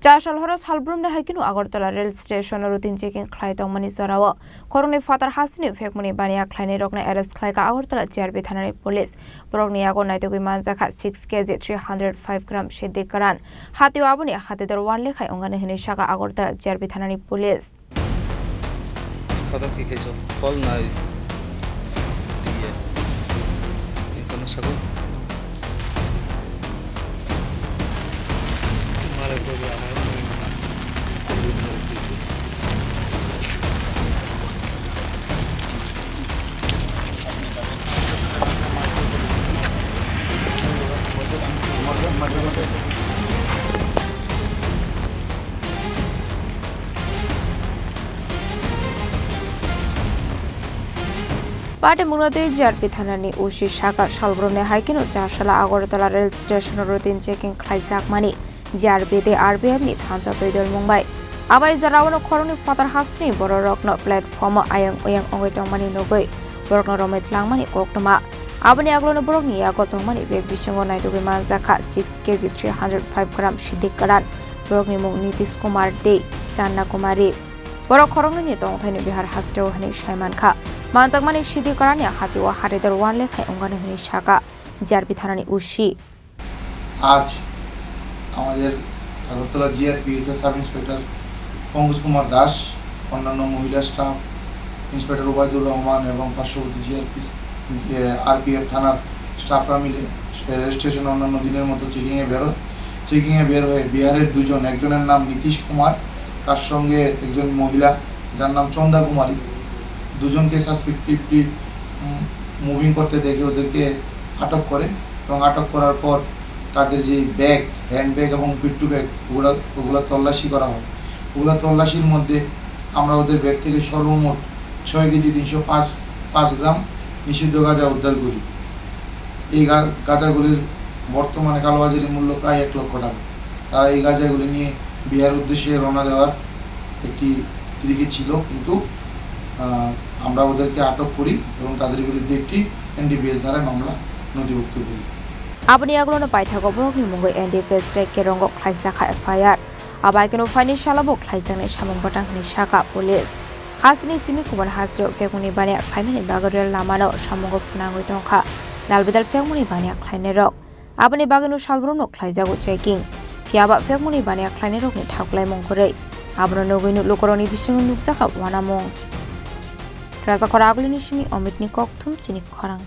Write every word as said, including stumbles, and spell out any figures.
Chasal horo salbrumni hai kheno Agartala rail station o routine checking khlai tongmani jorao khoroknwi phatar hasteni phekmani baniya khlainairokno arrest khlaikha Agartala G R P thanani police. Borokni yago naitugwi manjakha six K G three hundred five gram sidi karan. Hatio aboni hatidor one lekha wngani hwnwi sakha Agartala G R P thanani police. Khadak ki khaiso, phol nai. Iye. Ingkano sago. Patimura tei G R P thanani O C sakha salbrumni hai kheno Chasala Agartala rail station o routine checking khlaijakmani G R P tei R P F ni thansa twi dol mung bai. Abai jorao no khoroknwi phatar hasteni bororokno platform o ayang oyang wngwi tongmani nugwi borokno romwi tlangmani koktwma. Aboni aglono borokni yago tongmani bag bisingo naitugwi manjakha six K G three hundred five gram sidi karan. Borokni mung Nitish Kumar tei Channa Kumari. Borok khoroknwini tongthaino Bihar hasteo hwnwi sai mankha. Manjakmani sidi karani hatio hatidor one lekha wngani hwnwi sakha G R P thanani O C. আজ আমাদের আগরতলা জিআরপিএস এর sub inspector Pankaj কুমার দাস, অন্যান্য মহিলা staff, inspector Obaidur রহমান এবং পার্শ্ববর্তী GRP, RPF থানার স্টাফরা মিলে রেল স্টেশনে অন্যান্য দিনের মতো চেকিংয়ে বেরোয়। চেকিংয়ে বের হয়ে বিহারের দুজন, একজনের নাম নীতিশ কুমার, তার সঙ্গে একজন মহিলা যার নাম চন্দা কুমারী, দুজনকে সাসপেক্টিভলি মুভিং করতে দেখে ওদেরকে আটক করে এবং আটক করার পর তাদের যে ব্যাগ, হ্যান্ডব্যাগ এবং পিট্টু ব্যাগ, ওগুলা, ওগুলা তল্লাশি করা হয়। ওগুলা তল্লাশির মধ্যে আমরা ওদের ব্যাগ থেকে সর্বমোট ছয় কেজি তিনশো পাঁচ, পাঁচ গ্রাম নিষিদ্ধ গাঁজা উদ্ধার করি। এই গা-, গাঁজাগুলির বর্তমানে কালোবাজারি মূল্য প্রায় এক লক্ষ টাকা। তারা এই গাঁজাগুলি নিয়ে বিহার উদ্দেশ্যে রওনা দেওয়ার একটি তিরিকি ছিল, কিন্তু, আহ, আমরা ওদেরকে আটক করি এবং তাদের বিরুদ্ধে একটি এনডিপিএস ধারায় মামলা নথিভুক্ত করি। Aboni aglono paithago borokni mungwi N D P S tei Kerongo khlaijak kha F I R. Abai kheno phaini salo bo khlaijaknai samung bwtang hwnwi sakha police. Hasteni simi kubun hasteo phekmani baniya khlainani bagwi rel lamano samungo phwnangwi tongkha. Dalbidal phekmani baniya khlainairok. Aboni bagwino salbrumno khlaijago checking. Phiyaba phekmani baniya khlainairokni thaklaimung kwrwi. Abono nugwino lukurokni bisingo nukjakha uanamung. Rajakhor Agulini simi Omitni kokthum chini khorang.